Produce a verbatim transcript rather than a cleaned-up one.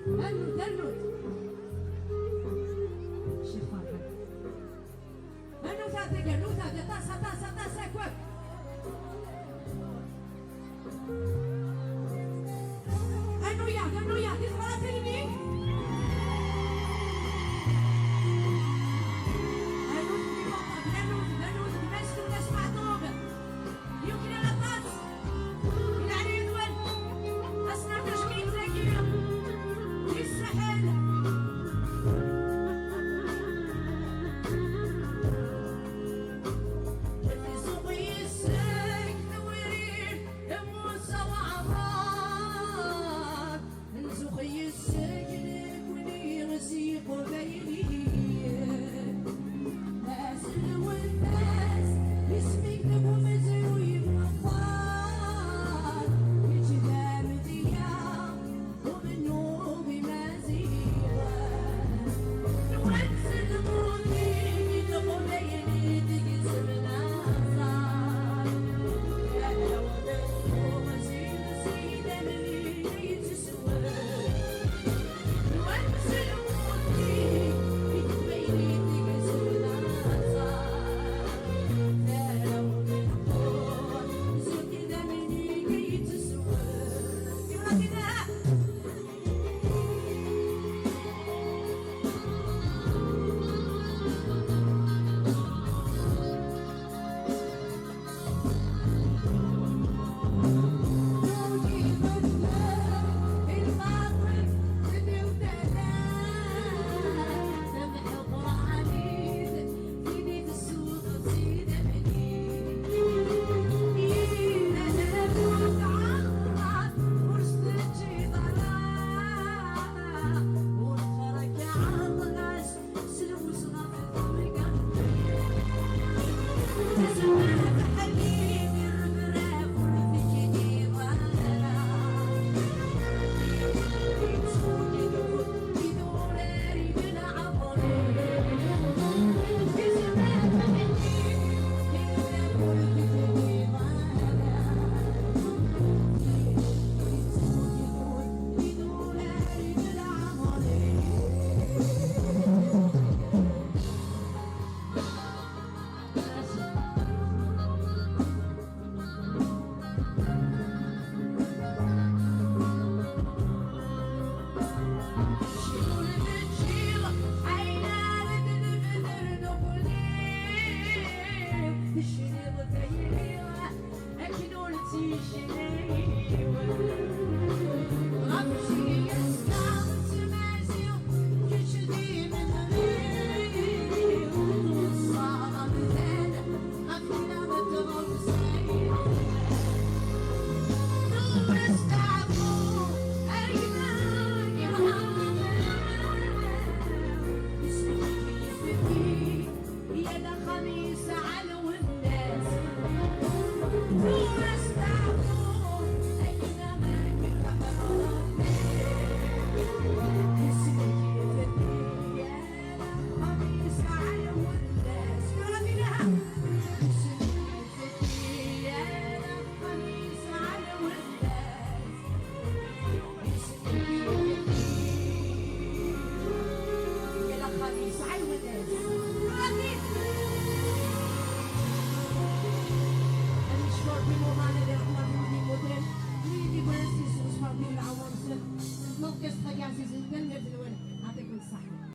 Rnut, rnut. Ccix Ferḥat. Rnut ar tagerrut, aṭas, aṭas, aṭas, akk, akk. Rnu-yaɣ-d, rnu-yaɣ-d, i tebṛatin-nni. Rnut-d i Faṭa, rnut-d, rnut-d, ma s-, ma s-, Meɛṭub. Yuklal aṭas. Ilɛali yedwan. Asma tajmilt dagi. Yessahel. Tzuxx yes-k tewrirt, Musa Waɛmer. Nzuxx yes-k nekkni s Yiqbayliyen. Mazal Lwennas, isem-ik deg umezruy meqqar. Kečč d amedya, umennuɣ imaziɣen. Nwan s lmut-ik i teqbaylit igezmen aẓar. Ala umennuɣ s idammen-ik ay yetteswen. Akken ur ttijniw ɣef ciyesna n tmaziɣt, kečč d imenɣi-w, tweṣṣaḍ amdan ɣef kra n tɣawsa. Tura steɛfu, a gma, yerḥem, isem-ik yefdi. Yal axxam yesɛa lwennas. Tura steɛfu, ayen amek iqehher Ṛebbi. Isem-ik ifetti, yal axxam yesɛa lwennas. Tura dinha. Isem-ik ifetti, yal axxam yesɛa lwennas. Yal axxam yesɛa lwennas. Ad necfu Ṛebbi imuḍan, ad iṛeḥmu ɣef wid yemmuten, wid yebɣan ad s-yesseɣ Ṛebbi lɛawer-nsen. Neḍḍef-as ṭṭaq ɛzizen, tanemmirt.